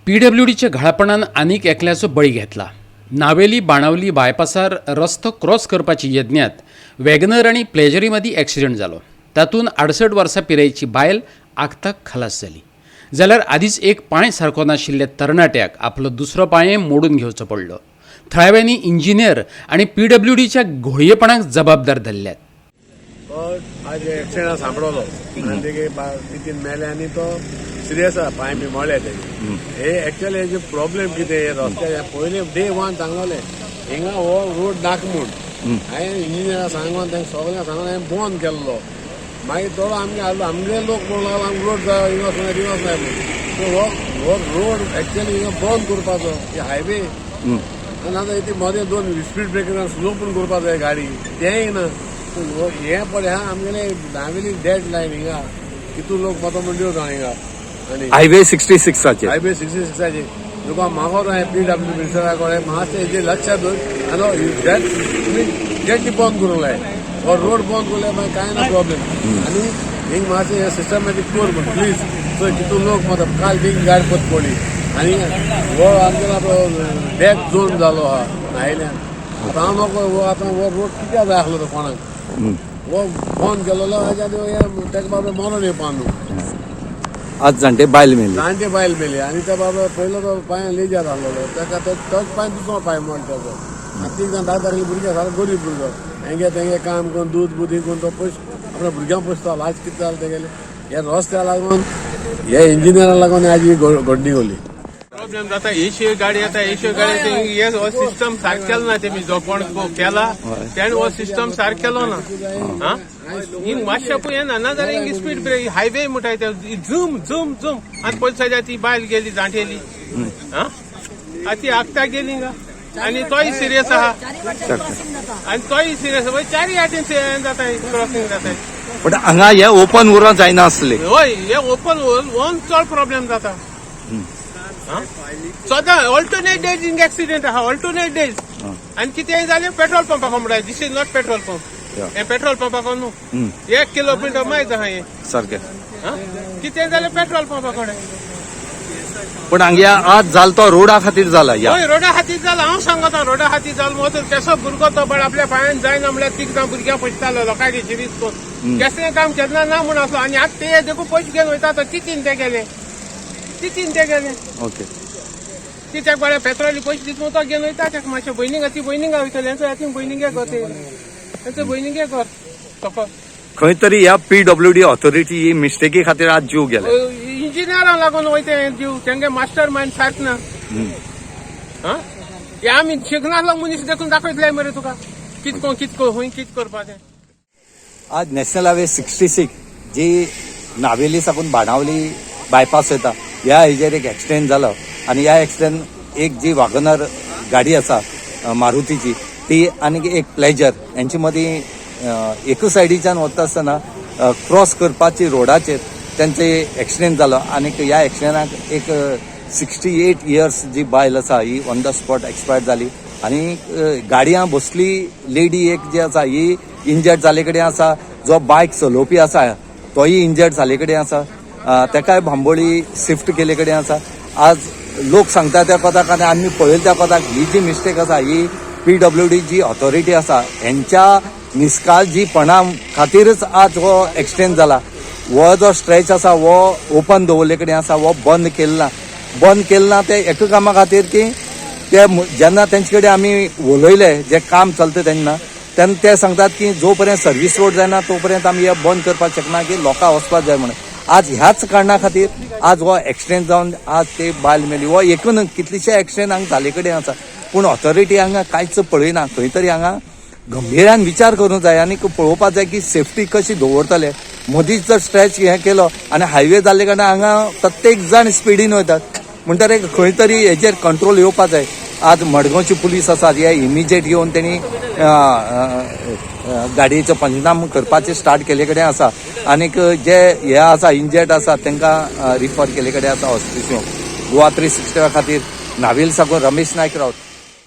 पीडब्ल्यूडीच्या घाळपणान आनीक एकल्याचो बळी घेतला. नावेली बाणावली बायपासार रस्तो क्रॉस करपाच्या यज्ञात वॅगनर आनी प्लेजरी मदीं एक्सिडंट जालो. तातूंत 68 वर्सां पिरायेची बायल आक्ताक खलास जाली, जाल्यार आदींच एक पांय सारको नाशिल्ल्या तरणाट्याक आपलो दुसरो पांय मोडून घेवचो पडलो. थळाव्यांनी इंजिनियर आनी पीडब्ल्यूडीच्या घोळयेपणाक जबाबदार धरल्यात. तो आज एक्सिडेंट सांपडलो आनी तेगे तितीन मेले आनी तो सिरियस आसा, पांय बी मोडले तेजे. हे एक्चुअली हेजे प्रॉब्लेम कितें, हे रस्त्यार पयले डे वन सांगलें हिंगा हो रोड नाका म्हूण. हांवें इंजिनियरा सांगून, तांकां सगळ्यांक सांगून हांवें बंद केल्लो. मागीर थोडो आमगे आसलो, आमगे लोक म्हणूंक लागलो आमकां रोड जाय, हिंगा वचूंक जाय, थिंगा वचूंक जाय म्हूण. सो हो रोड एक्चुअली हिंगा बंद करपाचो, ही हायवे. आनी आतां ती मदें दोन स्पीड ब्रेकर स्लो पूण करपाक जाय गाडी, तेंय ना. पूण हें पळय हा, आमगेले नावेली डेड लायन हिंगा कितू लोक मतो म्हण दिवं जाणा हिंगा आनी हायवे 66चाचेर. हायवे 66चाचेर तुका मागोत हांवें पीडब्ल्यू मिनिस्टरा कडेन, मातशें हेजेर लक्षात दवर आनी डेड तुमी गेटी बंद करूंक लाय. हो रोड बंद करले मागीर कांय ना प्रॉब्लेम. आनी हिंग मातशें हें सिस्टमॅटीक कर म्हण प्लीज. चोय कितू लोक मत, काल बीन गाडी परत पडली आनी हो आमगेलो आतां डेथ झोन जालो आहा नायल्यान. आतां हांव नको, हो आतां हो रोड कित्याक जाय आसलो तो कोणाक, हो बंद केलेलो. हेज्या तेका बाबा मरोन येवपा न्हू. आज जाणटे बायल मेली. जाणटे बायल मेली आनी त्या बाबा पयलो तो पांय लेजार आसलेलो, तेका तोच पांय, दुसरो पांय मोड तेजो. आनी तीग जाण धाक धाकले भुरगे, सारको गरीब भुरगो, हेंगे तेंगे काम करून दूद बुद करून तो पयस आपल्या भुरग्यांक पोसतालो. आज कितें जालें तेगेलें, हे रस्त्या लागून, हे इंजिनियरा लागून आज ही घडणी जाली. प्रॉब्लेम जाता, एशी गाडी येता, एशी गाडी येता. हे हो सिस्टम सारकें केलो ना तेमी, जो कोण केला तेणे हो सिस्टम सारकें केलो ना. हा, हिंग मातशें पळय येना, नाजाल्यार हिंग स्पीड ब्रेक हायवे म्हणटाय ते झूम झूम झूम. आनी पयलीं सायडा ती बायल गेली जाणटेली, हा, आनी ती आगता गेली हिंगा आनी तोय सिरियस आहा आनी तोय सिरियस. चारी वाटेन जाता, क्रॉसिंग जाता. पण हांगा हे ओपन उरो जायना आसले. हय, हे ओपन वन चड प्रॉब्लेम जाता. सदां ऑल्टरनेट डेज हिंग एक्सिडेंट आहा, ऑल्टरनेट डेज. आनी कितेंय जालें पेट्रोल पंपा म्हणटाय. This is not petrol pump. हें पेट्रोल पंपा न्हू, 1 किलोमिटर मायज आहा हें. सारकें. कितें जालें पेट्रोल पंपा कडेन. पण हांगा आज जाल तो रोडा खातीर जाला ह्या. हय, रोडा खातीर जालो. हांव सांगता, रोडा खातीर जालो. वचून केसो भुरगो तो, पण आपल्या पांयान जायना म्हणल्यार तीग जाण भुरग्यां पोसतालो, लोकांक शिरीस करून केसलें काम केन्ना ना म्हूण आसलो. आनी आतां ते देखून पयशे घेवन वयता तो तितीन ते गेले, तितीन ते गेले. कित्याक बरें पेट्रोल पयशे दिता तो घेवन वयता. तेका मातशें भयणींग, ती भयणींगा वयतली, हेंचो ती भयणींगे घर, ते हेंचो भयणींगे घर सको. खंय तरी ह्या पीडब्ल्यूडी ऑथॉरिटी ही मिस्टेकी खातीर आज जीव गेले. इंजिनियरांक लागून वयता हें जीव, तेंगे मास्टर मायंड सारक ना. हा, हे आमी शिकनासलो मनीस देखून दाखयतले मरे तुका कित कित खंय कित करपाचें. आज नॅशनल हायवे 66 जी नावेली साकून बाणावली बायपास येता, ह्या हेजेर एक एक्सिडेंट जालो. आनी ह्या एक्सिडेंट एक जी वागनर गाडी आसा मारुतीची ती आनी एक प्लेजर हेंचे मदीं एकूच सायडीच्यान वता आसतना क्रॉस करपाची रोडाचेर तेंचे एक्सिडेंट जालो. आनी ह्या एक्सिडेंटाक एक 68 इयर्स जी बायल आसा ही ऑन the spot expired जाली. आनी गाडयां बसली लेडी एक जी आसा ही इंजर्ड जाल्ले कडेन आसा. जो बायक चलोवपी आसा तोय इंजर्ड जाल्ले कडेन आसा, तेकाय बांबोळी शिफ्ट केल्ले कडेन आसा. आज लोक सांगता त्या कोताक आनी आमी पळयल्या त्या कोताक ही जी मिस्टेक आसा ही पीडब्ल्यूडी जी ऑथॉरिटी आसा हेंच्या निष्काळजीपणा खातीरच आज हो एक्सिडेंट जाला. हो जो स्ट्रेच आसा हो ओपन दवरले कडेन आसा, हो बंद केल्लो ना. बंद केल्लो ना ते एका कामा खातीर की ते जेन्ना तेंचे कडेन आमी उलयले, जे काम चलता तेन्ना तेन्ना ते सांगतात की जो पर्यंत सर्वीस रोड जायना तो पर्यंत आमी हे बंद करपाक शकना, की लोकांक वचपाक जाय म्हणून. आज ह्याच कारणा खातीर आज हो एक्सिडेंट जावन आज ते बायल मेली. हो एकूण कितलेशे एक्सिडेंट हांगा जाले कडेन आसा, पूण ऑथॉरिटी हांगा कांयच पळयना. खंय तरी हांगा गंभीरान विचार करूंक जाय आनी पळोवपाक जाय की सेफ्टी कशी दवरतले. मदींच जर स्ट्रेच हें केलो आनी हायवे जाल्ले कारणान हांगा प्रत्येक जाण स्पिडीन वयतात, म्हणटकीर खंय तरी हेजेर कंट्रोल येवपाक जाय. आज मडगांवची पुलीस आसात, हे इमिजिएट येवन तेणी गाडयेचो पंचनामो करपाचे स्टार्ट केले कडेन आसा. आनीक जे हे आसा इंजर्ड आसा तांकां रिफर केले कडेन आसा हॉस्पिटल. गोवा 360 खातीर नावेल साकून रमेश नायक रावत.